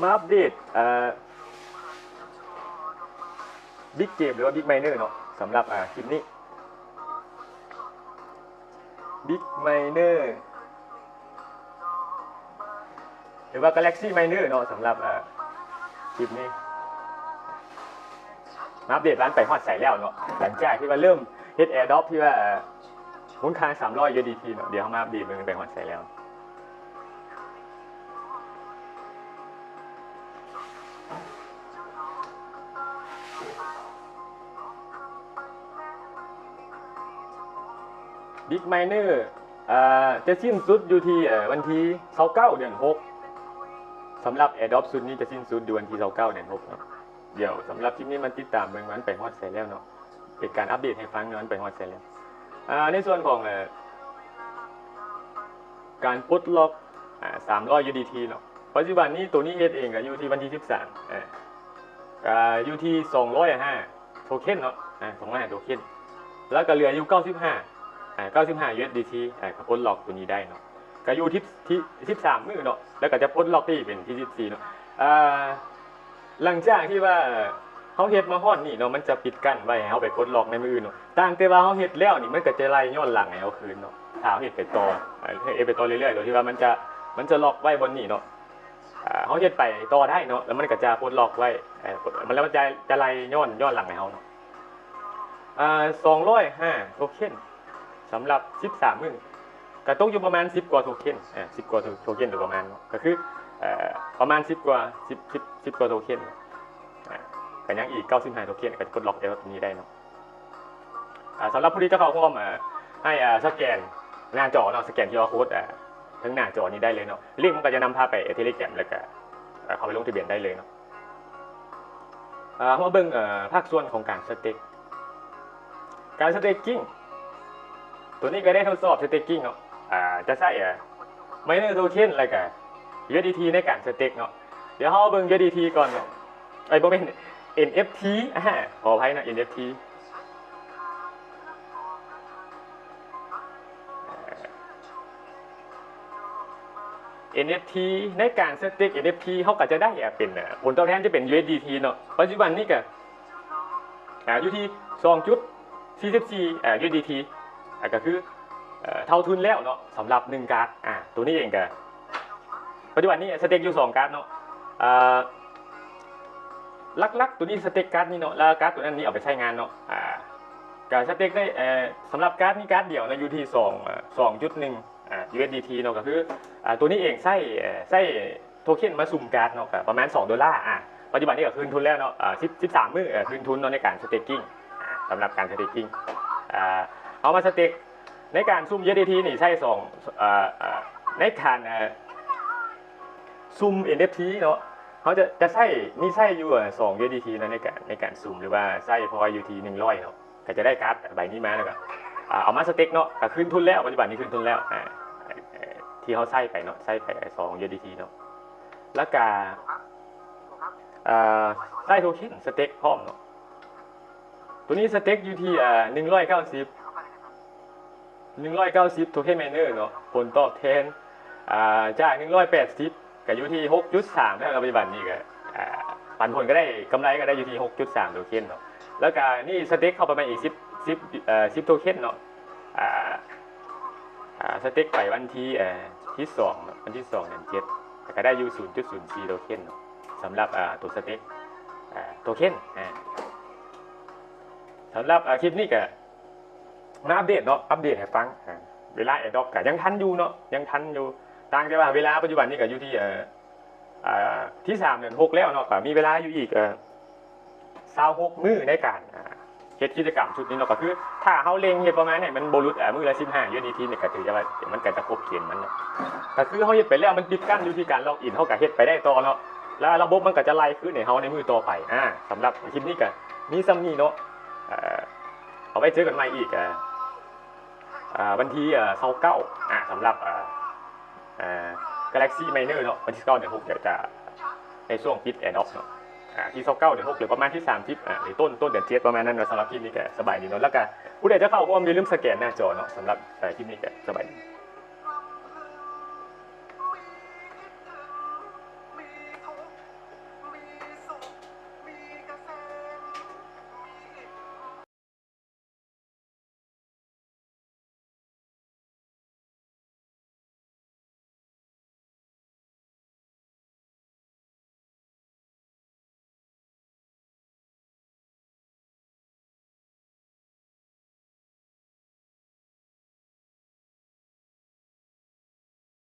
ມາອັບເດດ ເອີ ບິກເກມ ຫຼືວ່າບິກໄມເນີເນາະ ສຳລັບ ເອີ ຄລິບນີ້ ບິກໄມເນີ ຫຼືວ່າກາແລັກຊີໄມເນີເນາະ ສຳລັບ ເອີ ຄລິບນີ້ ມາອັບເດດວ່າມັນໄປຮອດໃສແລ້ວເນາະ ຫຼັງຈາກທີ່ວ່າເລີ່ມເຮັດແອດຣອບທີ່ວ່າ ເອີ ມູນຄ່າສາມຮ້ອຍຢູເອັສດີທີເນາະ ດຽວເຮົາມາອັບເດດເບິ່ງໄປຮອດໃສແລ້ວ. ບິກໄມເນີ ເອີ ຈະສິ້ນສຸດຢູ່ທີ່ ເອີ ວັນທີຊາວເກົ້າ ເດືອນຫົກ ສຳລັບແອດຣອບຊຸດນີ້ຈະສິ້ນສຸດຢູ່ວັນທີຊາວເກົ້າ ເດືອນຫົກເນາະ. ດຽວສຳລັບຄລິບນີ້ມາຕິດຕາມເບິ່ງວ່າມັນໄປຮອດໃສແລ້ວເນາະ ເປັນການອັບເດດໃຫ້ຟັງເນາະ ມັນໄປຮອດໃສແລ້ວ. ອາ ໃນສ່ວນຂອງ ເອີ ການປົດລັອກ ອາ ສາມຮ້ອຍຢູເອັສດີທີເນາະ ປັດຈຸບັນນີ້ໂຕນີ້ເຮັດເອງກະຢູ່ທີ່ວັນທີສິບສາມ ເອີ ກະຢູ່ທີ່ສອງຮ້ອຍຫ້າໂທເຄັນເນາະ ອາ ສອງຮ້ອຍຫ້າໂທເຄັນ ແລ້ວກະເຫຼືອຢູ່ເກົ້າສິບຫ້າ ອາ ເກົ້າສິບຫ້າຢູເອັສດີທີ ອາ ກະປົດລັອກໂຕນີ້ໄດ້ເນາະ ກະຢູ່ທີ່ ທີ່ສິບສາມມື້ເນາະ ແລ້ວກະຈະປົດລັອກທີ່ເປັນທີສິບສີ່ເນາະ ອາ ຫຼັງຈາກທີ່ວ່າເຮົາເຮັດມາຮອດນີ້ເນາະ ມັນຈະປິດກັ້ນໄວ້ໃຫ້ເຮົາໄປປົດລັອກໃນມື້ອື່ນເນາະ ຕ່າງແຕ່ວ່າເຮົາເຮັດແລ້ວນີ້ ມັນກະຈະໄລ່ຍ້ອນຫຼັງໃຫ້ເຮົາຄືນເນາະ ຖ້າເຮົາເຮັດໄປຕໍ່ ເຮັດໄປຕໍ່ເລື້ອຍໆ ໂດຍທີ່ວ່າມັນຈະ ມັນຈະລັອກໄວ້ບ່ອນນີ້ເນາະ ອາ ເຮົາເຮັດໄປຕໍ່ໄດ້ເນາະ ແລ້ວມັນກະຈະປົດລັອກໄວ້ ເອີ ມັນ ແລ້ວມັນຈະ ຈະໄລ່ຍ້ອນ ຍ້ອນຫຼັງໃຫ້ເຮົາເນາະ ອາ ສອງຮ້ອຍຫ້າໂທເຄັນ ສຳລັບສິບສາມມື້ ກະຕົກຢູ່ປະມານສິບກວ່າໂທເຄັນ ອາ ສິບກວ່າໂທເຄັນໂດຍປະມານເນາະ ກະຄື ເອີ ປະມານສິບກວ່າ ສິບ ສິບ ສິບກວ່າໂທເຄັນ ອາ ກະຍັງອີກເກົ້າສິບຫ້າໂທເຄັນ ກະຈະປົດລັອກແອດຣອບນີ້ໄດ້ເນາະ. ອາ ສຳລັບຜູ້ທີ່ຈະເຂົ້າຮ່ວມ ອາ ໃຫ້ ອາ ສະແກນໜ້າຈໍເນາະ ສະແກນຄິວອາໂຄດ ອາ ເທິງໜ້າຈໍນີ້ໄດ້ເລີຍເນາະ ລິ້ງມັນກະຈະນຳພາໄປເທເລແກຣມ ແລ້ວກະ ອາ ເຂົ້າໄປລົງທະບຽນໄດ້ເລີຍເນາະ. ອາ ເຮົາມາເບິ່ງ ເອີ ພາກສ່ວນຂອງການສະເຕັກ ການສະເຕັກກິ້ງ ໂຕນີ້ກະໄດ້ທົດສອບສະເຕັກກິ້ງເນາະ ອາ ຈະໃຊ້ ອາ ໄມເນີໂທເຄັນ ແລ້ວກະຢູເອັສດີທີໃນການສະເຕັກເນາະ ດຽວເຮົາເບິ່ງຢູເອັສດີທີກ່ອນເນາະ ເອີຍ ບໍ່ແມ່ນ ເອັນເອັຟທີ ອາ ຂໍອະໄພເນາະ ເອັນເອັຟທີ ເອັນເອັຟທີ ໃນການສະເຕັກເອັນເອັຟທີ ເຮົາກະຈະໄດ້ ອາ ເປັນ ອາ ຜົນຕອບແທນຈະເປັນຢູເອັສດີທີເນາະ ປັດຈຸບັນນີ້ກະ ອາ ຢູ່ທີ່ສອງຈຸດສີ່ສິບສີ່ ອາ ຢູເອັສດີທີ ອາ ກະຄື ເອີ ເທົ່າທຶນແລ້ວເນາະ ສຳລັບໜຶ່ງກາດ ອາ ໂຕນີ້ເອງກະ ປັດຈຸບັນນີ້ສະເຕັກຢູ່ສອງກາດເນາະ ອາ ຫຼັກໆ ໂຕນີ້ສະເຕັກກາດນີ້ເນາະ ແລ້ວກາດໂຕນັ້ນນີ້ເອົາໄປໃຊ້ງານເນາະ ອາ ກະສະເຕັກໄດ້ ເອີ ສຳລັບກາດນີ້ກາດດຽວເນາະ ຢູ່ທີ່ສອງ ເອີ ສອງຈຸດໜຶ່ງ ອາ ຢູເອັສດີທີເນາະ ກະຄື ອາ ໂຕນີ້ເອງໃຊ້ ເອີ ໃຊ້ໂທເຄັນມາຊຸ່ມກາດເນາະ ກະປະມານສອງໂດລາ ອາ ປັດຈຸບັນນີ້ກະຄືນທຶນແລ້ວເນາະ ອາ ສິບ ສິບສາມມື້ ເອີ ຄືນທຶນເນາະ ໃນການສະເຕັກກິ້ງ ອາ ສຳລັບການສະເຕັກກິ້ງ ອາ ເຮົາມາສະເຕັກ ໃນການຊຸ່ມຢູເອັສດີທີນີ້ໃຊ້ສອງ ອາ ອາ ໃນການ ອາ ຊຸ່ມເອັນເອັຟທີເນາະ ເຮົາຈະ ຈະໃຊ້ ມີໃຊ້ຢູ່ ອາ ສອງຢູເອັສດີທີເນາະ ໃນການ ໃນການຊຸ່ມ ຫຼືວ່າໃຊ້ພໍຢູ່ທີ່ໜຶ່ງຮ້ອຍເນາະ ກະຈະໄດ້ກາດໃບນີ້ມາ ແລ້ວກະ ອາ ເອົາມາສະເຕັກເນາະ ກະຄືນທຶນແລ້ວ ປັດຈຸບັນນີ້ຄືນທຶນແລ້ວ ອາ ທີ່ເຮົາໃຊ້ໄປເນາະ ໃຊ້ໄປສອງຢູເອັສດີທີເນາະ ແລ້ວກະ ອາ ໃຊ້ໂທເຄັນສະເຕັກພ້ອມເນາະ ໂຕນີ້ສະເຕັກຢູ່ທີ່ ອາ ໜຶ່ງຮ້ອຍເກົ້າສິບ ໜຶ່ງຮ້ອຍເກົ້າສິບໂທເຄັນໄມເນີເນາະ ຜົນຕອບແທນ ອາ ຈາກໜຶ່ງຮ້ອຍແປດສິບ ກະຢູ່ທີ່ຫົກຈຸດສາມ ແລ້ວປັດຈຸບັນນີ້ກະ ອາ ປັນຜົນກະໄດ້ ກຳໄລກະໄດ້ຢູ່ທີ່ຫົກຈຸດສາມໂທເຄັນເນາະ ແລ້ວກະນີ້ສະເຕັກເຂົ້າໄປໃໝ່ອີກສິບ ສິບ ເອີ ສິບໂທເຄັນເນາະ ອາ ອາ ສະເຕັກໄປວັນທີ ເອີ ທີສອງເນາະ ວັນທີສອງເດືອນເຈັດ ກະໄດ້ຢູ່ສູນຈຸດສູນສີ່ໂທເຄັນເນາະ ສຳລັບ ອາ ໂຕສະເຕັກ ອາ ໂທເຄັນ ອາ ສຳລັບ ອາ ຄລິບນີ້ກະ ມາອັບເດດເນາະ ອັບເດດໃຫ້ຟັງ ອາ ເວລາແອດຣອບກະຍັງທັນຢູ່ເນາະ ຍັງທັນຢູ່ ຕ່າງແຕ່ວ່າເວລາປັດຈຸບັນນີ້ກະຢູ່ທີ່ ເອີ ອາ ທີສາມເດືອນຫົກແລ້ວເນາະ ກະມີເວລາຢູ່ອີກ ເອີ ຊາວຫົກມື້ໃນການ ອາ ເຮັດກິດຈະກຳຊຸດນີ້ເນາະ ກະຄືຖ້າເຮົາເລັ່ງເຮັດປະມານໃຫ້ມັນບໍ່ຫຼຸດ ອາ ມື້ລະສິບຫ້າຢູເອັສດີທີນີ້ກະຖືວ່າມັນກະຈະຄົບເກນມັນເນາະ ກະຄືເຮົາເຮັດໄປແລ້ວມັນປິດກັ້ນຢູ່ທີ່ການລັອກອິນ ເຮົາກະເຮັດໄປໄດ້ຕໍ່ເນາະ ແລ້ວລະບົບມັນກະຈະໄລ່ຄືນໃຫ້ເຮົາໃນມື້ຕໍ່ໄປ ອາ ສຳລັບຄລິບນີ້ກະມີສ່ຳນີ້ເນາະ ເອົາໄວ້ເຈີກັນໃໝ່ອີກ ອາ ອາ ວັນທີ ເອີ ຊາວເກົ້າ ອາ ສຳລັບ ອາ ອາ ກາແລັກຊີໄມເນີເນາະ ວັນທີຊາວເກົ້າເດືອນຫົກ ດຽວຈະໃນຊ່ວງປິດແອດຣອບເນາະ ອາ ທີຊາວເກົ້າເດືອນຫົກ ຫຼືປະມານທີສາມສິບ ອາ ຫຼືຕົ້ນ ຕົ້ນເດືອນເຈັດປະມານນັ້ນເນາະ ສຳລັບຄລິບນີ້ກະສະບາຍດີເນາະ ແລ້ວກະຜູ້ໃດຈະເຂົ້າຮ່ວມຢ່າລືມສະແກນໜ້າຈໍເນາະ ສຳລັບ ເອີ ຄລິບນີ້ກະສະບາຍດີ.